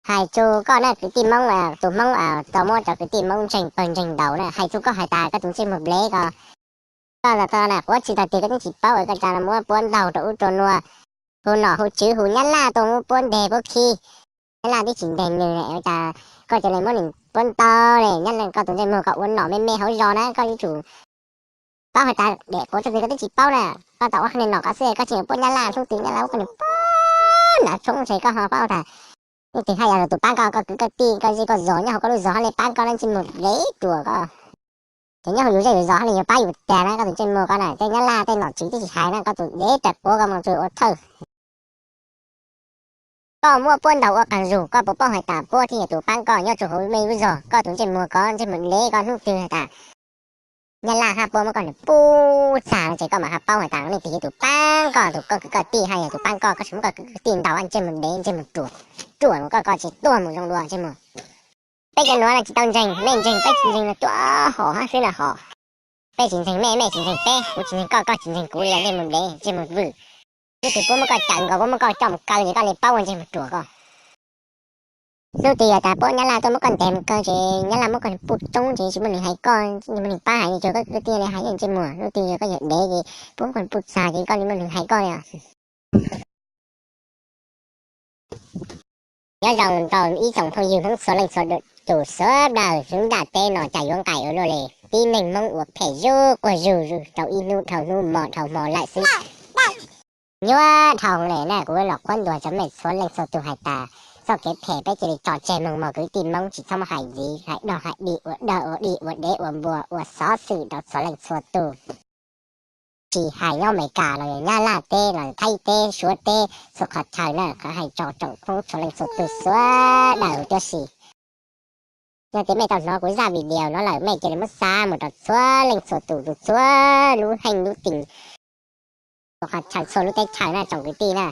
Hais txug koj na kwv tij Hmoob, tus Hmoob tau muab cov kwv tij Hmoob ntseeg pawg ntseeg ntaus na, hais txug koj has tas koj tus ntsej muag nplev ko, koj los tau na, quav tsi tag tiag koj twb tsis paub es koj tsa muab puab ntaus rau ub rau nuav, hu nom hu tswv hu Nyab Laj tuaj muab puab nteg puab khi. Nyab Laj twb tsis nteg nws, cas koj cia li muab nws puab ntaus li. Nyab Laj, koj tus ntsej muag koj ua nom me me hauv zos na, koj yuav tsum paub has tas dam quav tsi tag koj twb tsis paub na, koj tau ua qhov niag nom koj xwb, koj tseem puab Nyab Laj, hnub twg Nyab Laj muab koj niag puab nram tshoob ntshe koj ho paub tas. Hnub twg haj yam tus paab koj, koj kwv koj tij koj zej koj zos nyob hauv koj lub zos haj li paab koj na, ntsej muag nplev ruam koj. Ces nyob hauv yus zej yus zos haj li yuav paab yus tiag na, koj tus ntsej muag koj na, tej Nyab Laj tej nom tswv twb tsis hais na, koj tus dev rais quav koj moog txug ua thawj. Koj muab puab ntaus ua qaag zug, koj puas paub has tas puab thiaj yog tus paab koj nyob rua hauv mej lub zog? Koj tus ntsej muag koj ntsej muag nplev koj, hnub twg has tas Nyab Laj hab puab muab koj nws puab txag no ces koj mam haj paub has tas leej twg yog tus paab koj, tus koj kwv koj tij haj yog tus paab koj, koj tseem muab koj kwv koj tij ntaus ntsej muag nplev ntsej muag ruam, ruam koj, koj tsis tuag mus zoo dua ntsej muag. Peb cov nuav no tsis tau ntseeg, mej ntseeg peb tsis ntseeg no tuab hom hab xwb no hom. Peb tsis ntseeg mej, mej tsis ntseeg peb, kuv tsis ntseeg koj, koj tsis ntseeg kuv, yog ntsej muag nplev ntsej muag vwm. Hnub twg puab muab koj cawm nkaus, puab muab koj coj mus kaw ces koj li paub ua ntsej muag ruam koj. Hnub twg yog tas puab Nyab Laj tuaj muab koj ntes mus kaw ces Nyab Laj muab koj puj tsoob ces tsis muaj neeg hais koj, tsis muaj neeg paab hais, tsuas koj kwv tij li hais ntsej muag. Hnub twg yog koj yog dev ces puab muab koj puj txag ces koj li muaj neeg hais koj li os. Nyob zoo rau ib tsoom phooj ywg Hmoob txhua leej txhua tus sawv daws, lub ntiaj teb no cas yuav nqaim ua luaj li, tib neeg Hmoob ua phem zuj quas zug, rau ib hnub dhau hnub hmo dhau hmo lawm xwb. Nyuaj dhau le na, kuv los qhuab ntuas rau mej txhua leej txhua tus has tas txoj kev phem peb cia li tso tseg moog mog, kwv tij Hmoob tsis txhob muab hais ntxiv, hais dog hais dig, ua dog ua dig, ua dev ua npua, ua xov xwm rau txhua leej txhua tus. Tsis hais nyob Amelikas los yog Nyab Laj teb los Thaib teb Suav teb txhua qhov chaw na, kuv hais rau tsoom Hmoob txhua leej txhua tus sawv daws huv tib si. Yog tias mej tau hnov kuv zaj video no lawm mej cia li muab xa mus rau txhua leej txhua tus, tus txhua lub heej lub teem, txhua qhov chaw txhua lub teb chaws na tsoom kwv tij na.